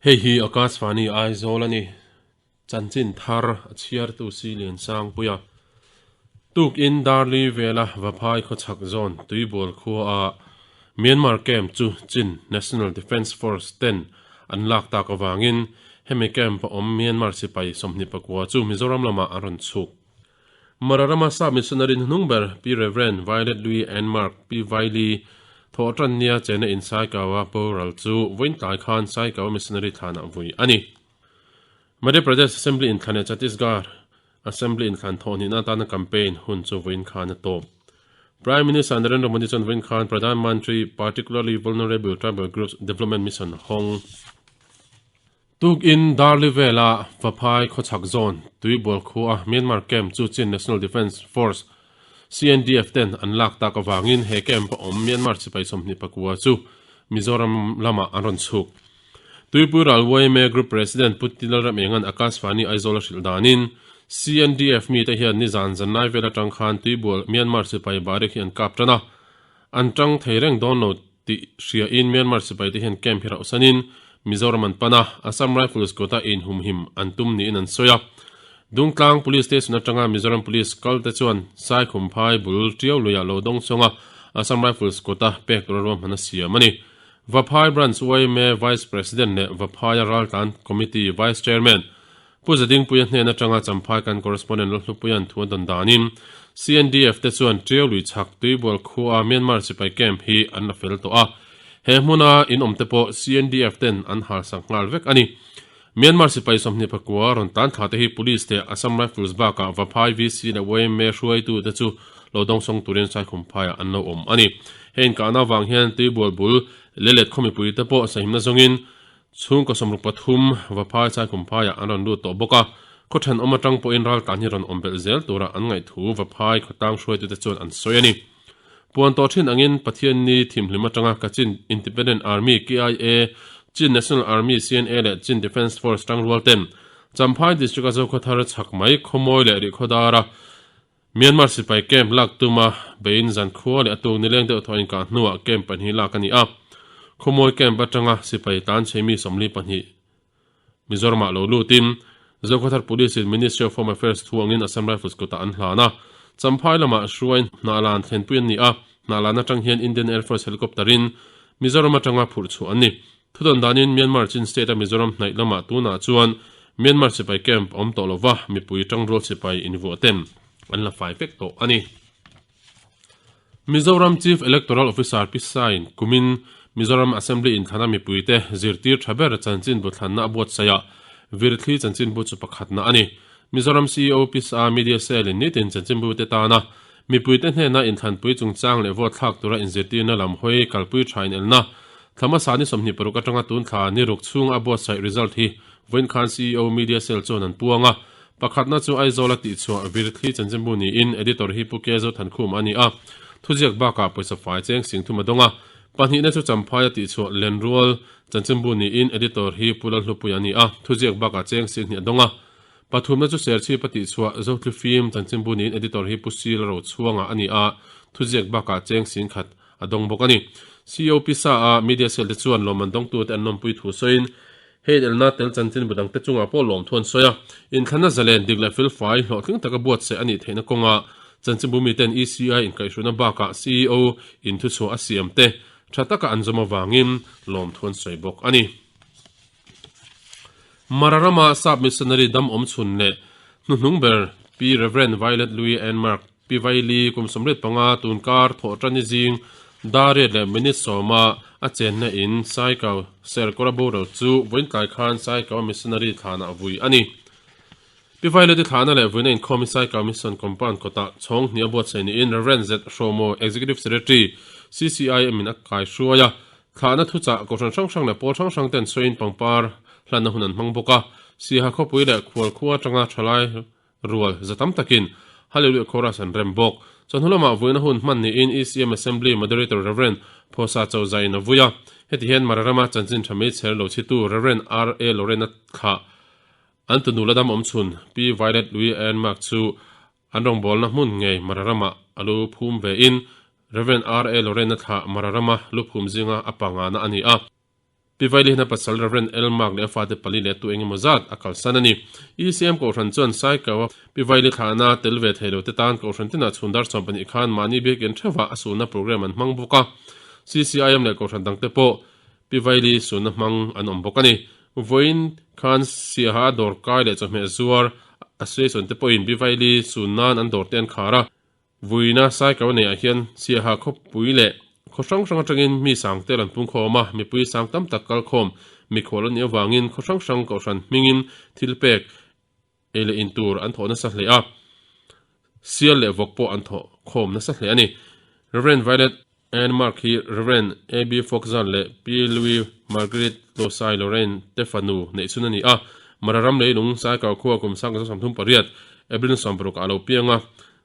Hei hi Akashvani Aizawl a ni. Chanchin thar a chhiartu si Liansangpuia. Tukin Darli vela Vaphai khawchhak zawn Tuibual khuaah Myanmar camp chu Chin National Defence Force ten an lak tak avangin hemi camp a awm Myanmar sipai 29 chu Mizoram lamah an rawn chhuk. Mara rama sap missionary hnuhnung ber Pi Rev. Violet Lui Ann Mark Pi Vaili thawh tan nia chena in Saikawa boral chu vawiin tlai khan Saikawa missionary thlanah vui a ni. Madhya Pradesh Assembly inthlan leh Chhattisgarh Assembly inthlan thawh hnihna atana campaign hun chu vawiin khan a tawp. Prime Minister Narendra Modi chuan vawiin khan Pradhan Mantri Particularly Vulnerable Tribal Groups Development Mission hawng. Tukin Darli vela Vaphai khawchhak zawn Tuibual khua Myanmar camp chu Chin National Defence Force, CNDF, ten an lak tak avangin he camp a awm Myanmar sipai 29 chu Mizoram lamah an rawn chhuk. Tuipui ral yma Group President Pu Tilalram Engan Akashvani Aizawl a hrilh danin CNDF mite hian nizan zanlai vel atang khan Tuibual Myanmar sipai barik hi an kap tan a, an tang thei reng dawn lo tih hriain Myanmar sipaite hian camp hi rauhsanin Mizoram an pan a, Assam Rifles kawta inhumhim an tum niin an sawi a. Dungtlang Police Station atanga Mizoram Police kalte chuan Saikhumphai bul tiau luiah lo dawng chawng a, Assam Rifles kawta pek tura ruahman a siam a ni. Vaphai Branch yma Vice President leh Vaphaia Raltlan Committee Vice Chairman Pu Zadingpuia hnen atanga Champhai kan Correspondent Lalhlupuia'n thu a dawn danin CNDF te chuan Tiau lui chhak Tuibual khua Myanmar sipai camp hi an la fel tawh a, he hmuna in awm te pawh CNDF ten an halsak nghal vek a ni. Myanmar sipai 29 rawn tan thla te hi Police leh Assam Rifles bakah Vaphai VC leh yma hruaitu te chu lo dawngsawng turin Saikhumphaiah an lo awm a ni. Hei inkahna avang hian Tuibual bul Lelet khaw mipui te pawh sahimna zawngin Chhungkaw 63 Vaphai Saikhumphaiah an rawn lut tawh bawk a, khaw thenawm atang pawhin raltlan hi rawn awm belh zel tura an ngaihthu Vaphai khawtlang hruaitute chuan an sawi a ni. Puan tawh thin angin Pathianni thimhlim atanga Kachin Independent Army, KIA, Chin National Army, CNA, leh Chin Defence Force tangrual ten Champhai District-a Zokhawthar chhak mai Khawmawi leh Rihkhawdara Myanmar sipai camp lak tuma bein zankhua leh a tuk nileng deuh thaw inkah hnuah camp pahnih lak a ni a. Khawmawi camp atanga sipai tan chheimi 42 Mizoramah lo lutin Zokhawthar Police in Ministry of Home Affairs thu angin Assam Rifles kutah an hlan a. Champhai lamah hruai hnahlan thlenpui an ni a, hnahlan atang hian Indian Air Force helicopter in Mizoram atanga phurh chhuah an ni. Thudawn danin Myanmar Chin State a Mizoram hnaih lamah tunah chuan Myanmar sipai camp a awm tawh lova, mipui tangrual sipai invuah ten an la fai vek tawh a ni. Mizoram Chief Electoral Officer Pi Sain kumin Mizoram Assembly inthlana mipuite zirtir tha ber chanchinbu thlanna a buatsaih ah Virthli chanchinbu chu pakhatna a ni. Mizoram CEO Pi Sa Media Cell in nitin chanchinbu te tana Mipuite hnena inthlanpui chungchang leh vote thlak tura inzirtirna lam hawi kalpui tha inelna thla hmasa ni 26 atanga tun thla ni ruk chhunga a buatsaih result hi vawiin khan CEO Media Cell chuan an puang a. Pakhatna chu Aizawl-a tihchhuah Virthli chanchinbu niin Editor hi Pu Kezo Thankhum a ni a, thuziak bakah pawisa fai cheng singthum a dawng a. Pahnihna chu Champhaia tihchhuah Lenrual chanchinbu niin Editor hi Pu Lalhlupui a ni a, thuziak bakah cheng singhnih a dawng a. Pathumna chu Serchhip a tihchhuah Zotlu Film chanchinbu niin editor hi Pu Sila Rochhuanga a ni a, thuziak bakah cheng singkhat a dawng bawk a ni. CEO Pi Sa a media cell te chuan lawmman dawngtute an lawmpui thu sawiin hei inelna tel chanchinbu dangte chungah pawh lawmthu an sawi a. Inthlanna zalen dik leh felfai hlawhtling taka buatsaih a nih theihna kawnga chanchinbu miten ECI inkaihhruihna bakah CEO in thuchhuah a siam te tha taka an zawm avangin lawmthu an sawi bawk a ni. Mara rama sap missionary dam awm chhun leh hnuhnung ber Pi Rev. Violet Louis Ann Mark, Pi Vaili, kum 75 tunkar thawh tani zing dar riat leh minute sawma a chenna in Saikau Serkawra boral chu vawiin tlai khan Saikau missionary thlanah vui a ni. Pi Violet-i thlahna leh vuina inkhawm hi Saikau Mission Compound kawtah chhawng hnih a buatsaih niin Rev. Z Hromo, Executive Secretary, CCIM in a kaihruai a. Thlahna thuchah kohhran hrang hrang leh pawl hrang hrang ten sawiin pangpar hlanna hun an hmang bawk a. Siaha khawpui leh khual khua atanga thalai rual za tam takin Hallelujah Chorus an rem bawk. Chawhnu lamah vuina hun hman niin ECM Assembly Moderator Rev. Phosa Chozaiin a vui a. Heti hian Mara rama chanchin tha meichher lo chhitu Rev. R. A. Lorena thlah an tunu la dam awm chhun Pi Violet Louis Ann Mark chu An rawngbawlna hmun ngei Mara rama a lu phum vein Rev. R. A. Lorena thlah Mara rama lu phum zinga a pangana a ni a. Pi Vaili hian a pasal Rev. L. Mark leh a fate pali leh tu eng emaw zat a kalsan a ni. ECM Kohhran chuan Saikawa Pi Vaili thlahna tel ve thei lo te tan Kohhran tinah chhun dar 12 khan mahni biakin theuhah a sunna program an hmang bawk a. CCIM leh Kohhran dangte pawh Pi Vaili sunna hmang an awm bawk a ni. Vawiin khan Siaha a dawr kai leh chawhmeh zuar Association te pawhin Pi Vaili sun nan an dawr te an khar a. Vuina Saikau neiah hian Siaha khawpui leh khaw hrang hrang atangin mi sang tel an pung khawm a, mipui sang tam tak kal khawm mikhual an nih avangin khaw hrang hrang kohhran hmingin thil pek ei leh in tur an thawh nasa hle a, sial leh vawk pawh an thawh khawm nasa hle a ni. Rev. Violet Ann Mark hi Rev. AB Foxan leh Pi Louis Marguerite Losai Lorraine te fanu neihchhun a ni a, Mara ram leilung Saikau khua kum 1938 April 16 ah a lo piang a,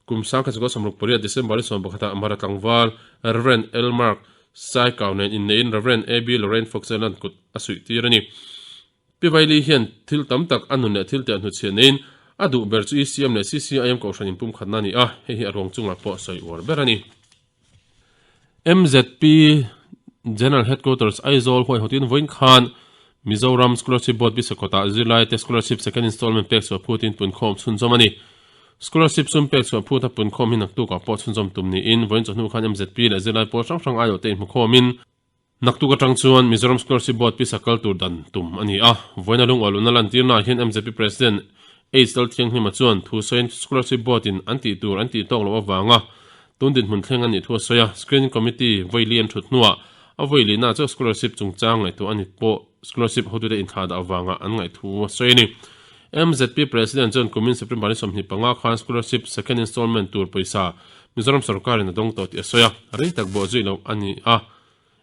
kum 1968 December 11 ah Mara tlangval Rev. L. Mark Saikau nen inneihin Rev. AB Lorraine Foxan an kut a suih tir a ni. Pi Vaili hian thil tam tak a nun leh thil teh hnuchhiah neiin a duh ber chu ECM leh CCIM kohhran inpumkhatna a ni a, hei hi a ruang chungah pawh sawi uar ber a ni. MZP General Headquarters Aizawl huaihawtin vawiin khan Mizoram Scholarship Board Bisakawtah zirlaite Scholarship Second Installment pek chhuah phutin punkhawm chhunzawm a ni. Scholarship sum pek chhuah phuta punkhawm hi naktukah pawh chhunzawm tum niin vawiin chawhnu khan MZP leh zirlai pawl hrang hrang aiawhte inhmukhawmin Naktuk atang chuan Mizoram Scholarship Board pisa kal tur dan tum a ni a. Vawiina lungaw-luhna lantirnaah hian MZP President H. Lalthianghlima chuan thu sawiin Scholarship Board in an tih tur an tih tawk loh avanga tun dinhmun thleng a nih thu a sawi a. Screening Committee vawi li an thut hnuah a vawi lihna chu scholarship chungchang ngaihtuah a ni pawh scholarship hotute inthlah dah avanga an ngaih thu a sawi a ni. MZP President chuan kumin September ni 25 khan scholarship second installment tur pawisa Mizoram sorkarin a dawng tawh tih a sawi a, rei tak bawh zui loh a ni a.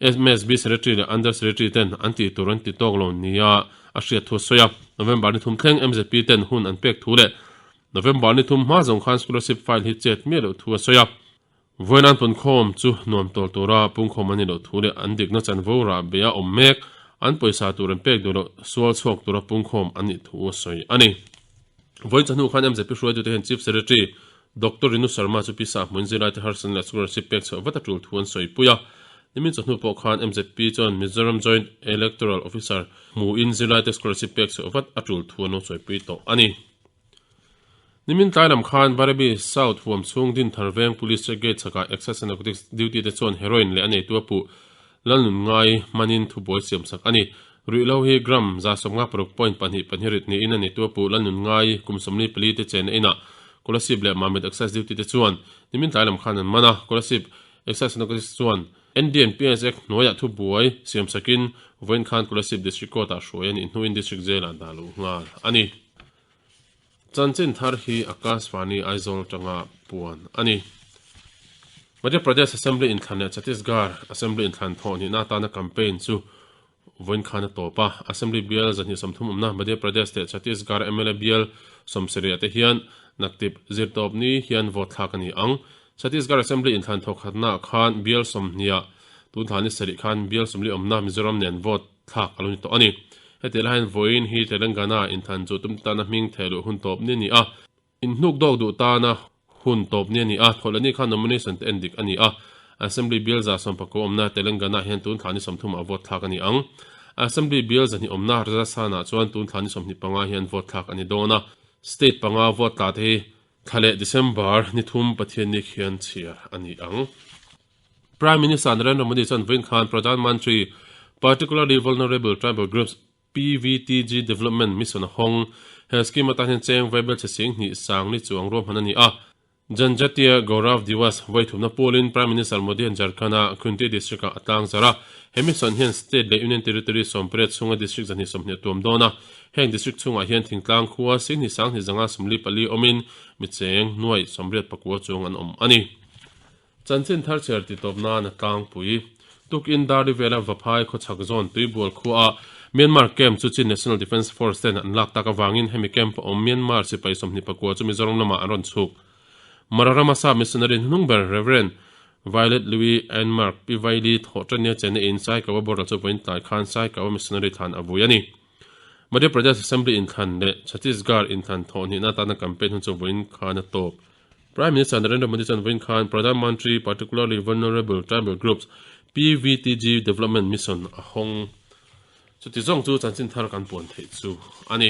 MSB Secretary leh Under Secretary ten an tih tur an ti tawk lo nia a hriat thu a sawi a. November ni thum thleng MZP ten hun an pek thu leh November ni thum hma zawng khan scholarship file hi chet miah loh thu a sawi a. Vawiin punkhawm chu nuam tawl tura pungkhawm an ni loh thu leh an dikna chanvo rah beia awm mek an pawisa tur an pek duh loh sual chhuak tura pungkhawm an nih thu a sawi a ni. Vawiin chawhnu khan MZP hruaitute hian Chief Secretary Doctor Rinu Sharma chu pisa hmuin zirlaite harsatna leh scholarship pek chhuah vat a tul thu an sawipui a. Nimin chawhnu pawh khan MZP chuan Mizoram Joint Electoral Officer hmuin zirlaite scholarship pek chhuah vat a tul thu an lo sawipui tawh a ni. Nimin tlai lam khan Barebi South huam chhung Dinthar Veng Police Check Gate chhakah Excise and Narcotics duty te chuan heroin leh a neitu a puh Lalnun ngai hmanin thubuai siamsak a ni. Ruihhlo hi gram 96.2 2 rit niin a neitu a puh Lalnun ngai kum 44 te chenna inah Kolasib leh Mamit Excise duty te chuan nimin tlai lam khan an man a. Kolasib Excise and Narcotics chuan NDNPS Act hnuaiah thubuai siamsakin vawiin khan Kolasib District Court-ah hruai a nih hnuin District Jail-ah dah luh nghal a ni. Chanchin thar hi Akashvani Aizawl atanga puan a ni. Madhya Pradesh Assembly inthlan leh Chhattisgarh Assembly inthlan thawh nihna atana campaign chu vawiin khan a tawp a. Assembly bial 230 awmna Madhya Pradesh leh Chhattisgarh mla bial 70 te hian naktip zirtawp ni hian vote thlak a ni ang. Chhattisgarh Assembly inthlan thawh khatnaah khan bial 20 ah tun thla ni sarih khan bial 40 awmna Mizoram nen vote thlak a lo ni tawh a ni. Hetiang lai hian vawiin hi Telangana inthan chu tum tana hming theh luh hun tawp ni a ni a, inhnuk dawk duh tana hun tawp ni a ni a, thawhlehni khan nomination te en dik a ni a, Assembly bial 14 awmna Telangana hian tun thla ni 30 ah vote thlak a ni ang. Assembly bial 2 awmna Rajasthan ah chuan tun thla ni 25 hian vote thlak a ni dawn a, state panga vote tla te hi thla leh December ni thum Pathianni khian chhiar a ni ang. Prime Minister Narendra Modi chuan vawiin khan Pradhan Mantri Particularly Vulnerable Tribal Groups, PVTG, Development Mission a hawng. He scheme atan hian cheng vaibel chhe sing hnih sang ni chuang ruahman a ni a. Janjatiya Gaurav Diwas vawi thumna pawlin Prime Minister Modi hian Jharkhand-a Khunti district-ah a tlang zarh a. He mission hian state leh union territory 18 chhunga district 220 a tuam dawn a. Heng district chhungah hian thingtlang khua sing hnih sang hnih zanga 44 awmin mi cheng nuai 84 chuang an awm a ni. Chanchin thar chhiar ti tawp nan a tlangpui. Tukin Dari vela Vaphai khawchhak zawn Tuibual khuaah Myanmar camp chu Chin National Defence Force ten an lak tak avangin hemi camp a awm Myanmar sipai 24 chu Mizoram lamah an rawn chhuk. Mara rama sap missionary hnuhnung ber Rev. Violet Louis Ann Mark Pi Vaili thawh tania chena in Saikawa boral chu vawiin tlai khan Saikawa missionary thlan a vui a ni. Madhya Pradesh Assembly inthlan leh Chhattisgarh inthlan thawh hnihna atana campaign hun chu vawiin khan a tawp. Prime Minister Narendra Modi chuan vawiin khan Pradhan Mantri Particularly Vulnerable Tribal Groups, PVTG, Development Mission a hawng. Chuti zawng chu chanchin thar kan puan theih chu a ni.